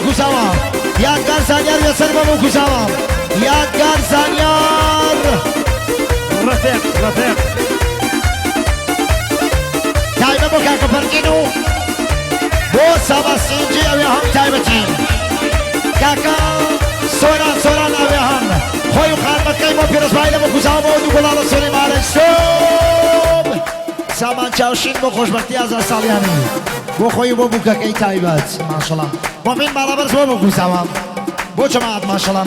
بووکوزاوە، یادگار زانیار وێسەر بۆ بووکوزاوە، یادگار زانیار. ڕەفیق ڕەفیق. تایبەت بۆ کاکە فەرقین و بۆ سابا سینجی ئەوێ هەم تایبەتی کاکە سۆران سۆران ئەوێ هەم خۆی و خانمەکەی بۆ پیرۆزبایی لە بووکوزاوە بۆ دوو گوڵاڵە سووری مارەی سۆب سامان چاوشین بۆ خۆشبەختی ئازاد ساڵیانی بۆ خۆی و بۆ بووکەکەی تایبەت ماشەڵا بۆ مین ماڵابەرز بۆ بووکوزاوە بۆ جەماعەت ماشەڵا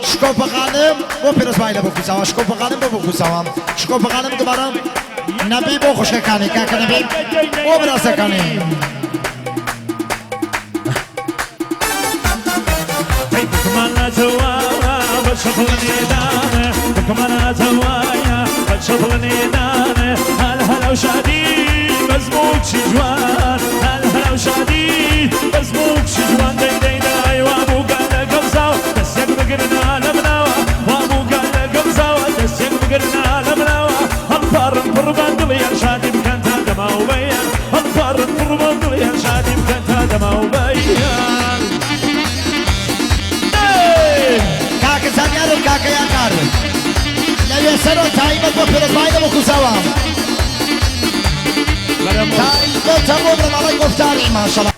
شکۆفە خانم بۆ پیرۆزبایی لە بووکوزاوە شکۆفە خانم بۆ بووکوزاوە شکۆفە خانم دووبارە نەبی بۆ خوشکەکانی کاکە نەبی بۆ براسەکانی. کاکە زانیار و کاکە یاکار لەوێ سەرۆ تایبەت بۆ پیرۆزبایی لە بکوزاوە تایبەتە بۆ بنەماڵەی گۆفتاری ماشەڵا.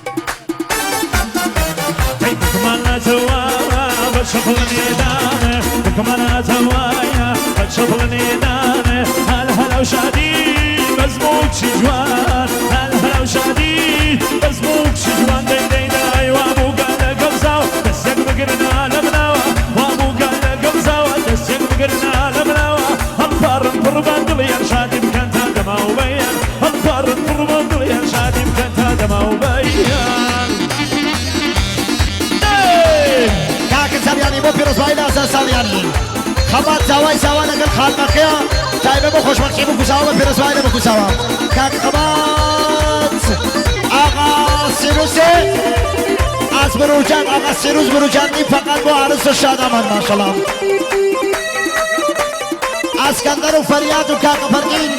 کاکە ساڵیانی بۆ پیرۆزبایی لە ئازاد ساڵیانی خەبات زاوای زاوا لەگەڵ خانمەکەیا تایبەت بۆ خۆشبەختی بکوزاوە بە پیرۆزبایی لە بکوزاوە کاک خەبات ئاغا سیروسێ از بروجان آقا سیروس بروجانی فقط بۆ عروس و شادامان ماشەڵا ئەسکەندەر و فەریاد و کاکە فەرقین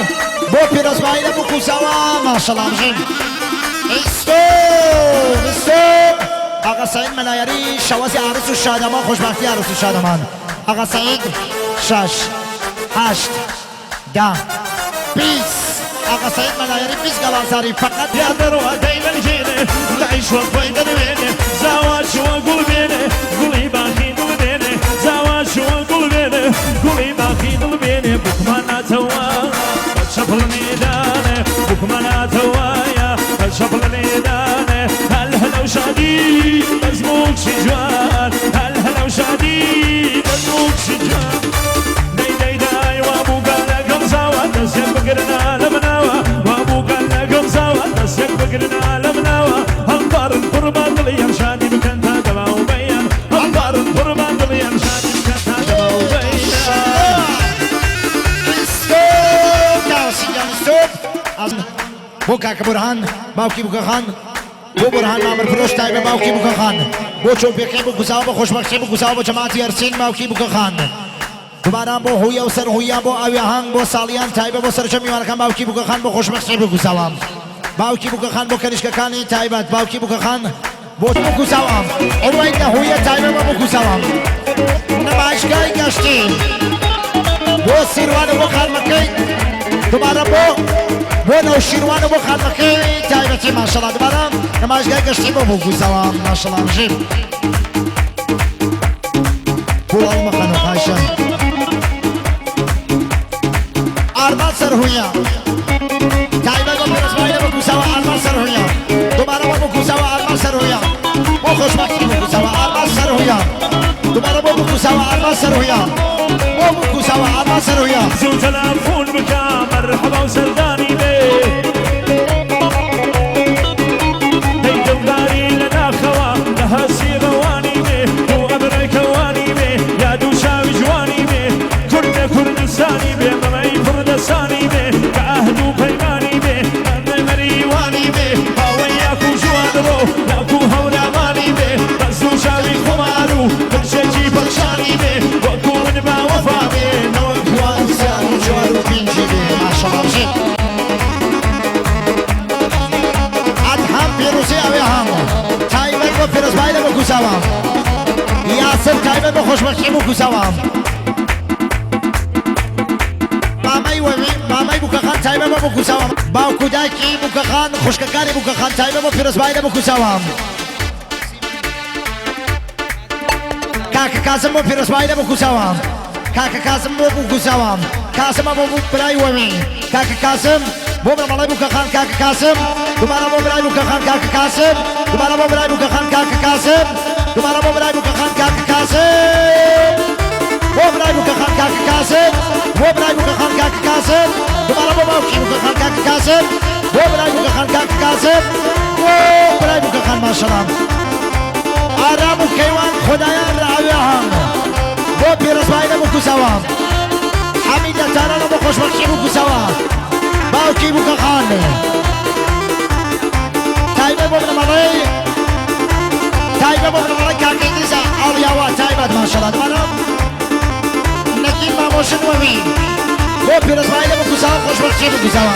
بۆ پیرۆزبایی لە بکوزاوە ماشەڵا بژین ئیستۆ ئیستۆ ئاغا سەعید مەلایەری شەوەزی عروس و شادامان خۆشبەختی عروس و شادامان ئاغا سەعید شەش هەشت دە 20 ئاغا سەعید مەلایەری 20 گەڵازاری فقط بۆ کاکە بورهان باوکی بووکەخان بۆ بورهان مامر فرۆش تایبە باوکی بووکەخان بۆ چۆپێکەی بکوزاوە بە خۆشبەختی بکوزاوە بۆ جەماعەتی ئەرسین باوکی بووکەخان دوبارە بۆ هویە و سەر هویە بۆ ئاویاهانگ بۆ ساڵیان تایبە بۆ سەرجەم میوانەکان باوکی بووکەخان بۆ خۆشبەختی بکوزاوە باوکی بووکەخان بۆ کەنیشکەکانی تایبەت باوکی بووکەخان بۆ بکوزاوە ئەوەی لە هویە تایبە بە بکوزاوە نمایشگای گەشتی بۆ سیروان و بۆ خانمەکەی دوبارە بۆ بۆ نەوشیروان و بۆ خانمەکەی تایبەتی ماشەڵا دوبارە نمایشگای گەشتی بۆ بکوزاوە ماشەڵا ژیر گوڵاڵ مەخەنە خاشە ئارمان سەرهویە تایبەت بە پیرۆزبایی لە بکوزاوە ئارمان سەرهویە دوبارە بۆ بکوزاوە ئارمان سەرهویە بۆ خۆشبەختی بکوزاوە ئارمان سەرهویە دوبارە بۆ بکوزاوە ئارمان سەرهویە بۆ بکوزاوە ئارمان سەرهویە چوار و پێنجی بێ ماشەڵا بژین ئەدهەم پیرۆزی ئەوێ هەم تایبەت بۆ پیرۆزبایی لە بکوزاوە. بوو کوساوە. یاسر تایبەت بۆ خۆشبەختی بوو کوساوە. مامەی وەوی مامەی بووکەخان تایبەت بۆ بووکوساوە. باوک و دایکی بووکەخان خوشکەکانی بووکەخان تایبەت بۆ پیرۆزبایی لە بووکوساوە. کاکە کازم بۆ پیرۆزبایی لە بووکوساوە. کاکە کازم بۆ بووکوساوە. کازمە بۆ بوو برای وەوی. کاکە کازم بۆ بنەماڵەی بووکەخان کاکە کازم دووبارە بۆ برای بووکەخان کاکە کازم دووبارە بۆ برای بووکەخان کاکە کازم دووبارە بۆ برای بووکەخان کاکە کازم بۆ برای بووکەخان کاکە کازم بۆ برای بووکەخان کاکە کازم دووبارە بۆ باوکی بووکەخان کاکە کازم بۆ برای بووکەخان کاکە کازم بۆ برای بووکەخان ماشەڵا ئارام و کەیوان خدایان ڕاوێهان بۆ پیرۆزبایی لە بووکوساوە حەمید لە تارانە بۆ خۆشبەختی بووکوساوە باوکی بووکەخان تایبەت بۆ بنەماڵەی تایبەت بۆ بنەماڵەی کاکەی دیزە ئاڵیاوە تایبەت ماشەڵا دوبارە نەگین مامۆشن وەوی بۆ پیرۆزبایی لە بووکوساوە خۆشبەختی بووکوساوە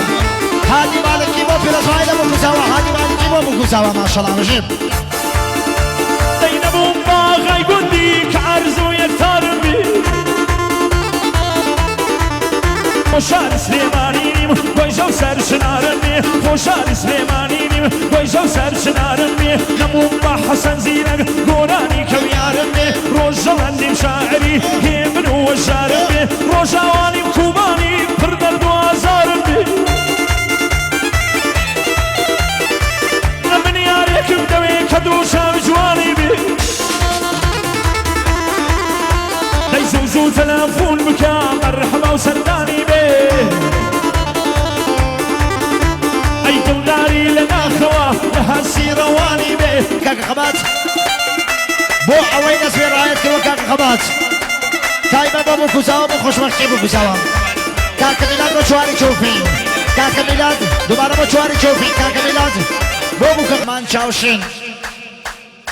هادی مالکی بۆ پیرۆزبایی لە بووکوساوە هادی مالکی بۆ بووکوساوە ماشەڵا بژین. دەی نەبووم باغای گوندی کە ئارزوویەک تارم بی. بۆ شاری سلێمانی نیم گۆیژە و سەر چنارم بێ. بۆ شاری سلێمانی نیم گۆیژە و سەر چنارم بێ. نەبووم بە حەسەن زیرەک گۆرانی کەویارم بێ. ڕۆژەڵەندیم شاعری هێمن و وەژارم بێ. ڕۆژاوانیم کوبانی پڕ دەرد و ئازارم بێ. لە من یارێکم دەوێ کە دوو چاوی جوانی بێ. دەی زوو زوو تەلەفۆن بکە مەرحەبا و سەردانی بێ. ئەی دڵداری لە ناخەوە لە هەستی ڕەوانی بێ. کاکە خەبات بۆ ئەوەی دەست پێ ڕایەت کردوە کاکە خەبات تایبەت بە بوکوزاوە بۆ خۆشبەختی بوکوزاوە کاکە میلاد بۆ چواری چۆپی کاکە میلاد دووبارە بۆ چواری چۆپی کاکە میلاد بۆ بوکەمان چاوشین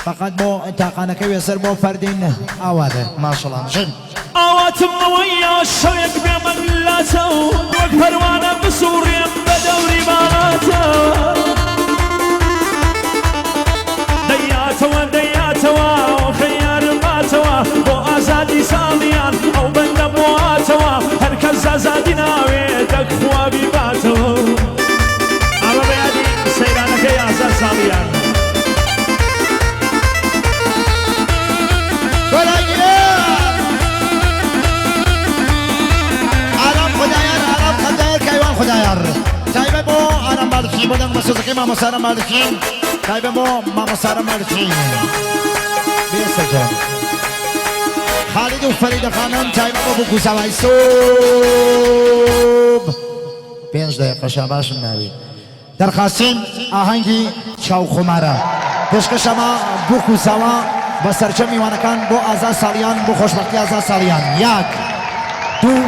فقط بۆ تاقانەکەی وێسەر بۆ فەردین ئاوارە ماشەڵا بژین. ئاواتم ئەوەیە شەوێک بێمە لاتەوە وەک پەروانە بسوڕێم بە دەوری باڵاتەوە. دەیاتەوە دەیاتەوە خەیارم ماتەوە بۆ ئازادی ساڵیان ئەو بەندە بۆ هاتەوە هەر کەس ئازادی ناوێ دەک خوا بیباتەوە. ئەوە بە یادی سەیرانەکەی ئازاد ساڵیان. ئارام خدایار ئارام خدایار کایوان خدایار تایبەت بۆ ئارام مالکی بۆ دەنگ بەسۆزەکەی مامۆستا ئارام مالکی تایبەت بۆ مامۆستا ئارام مالکی بێسەجان خالید و فەریدە خانم تایبەت بۆ بووک و ساوای سوب پێنج دەیقە شاباشم ناوی دەرخاستین ئاهەنگی چاوخومارە پێشکەشەمە بووک و ساوا بە سەرجەم میوانەکان بۆ ئازاد ساڵیان بۆ خۆشبەختی ئازاد ساڵیان یاک دوو.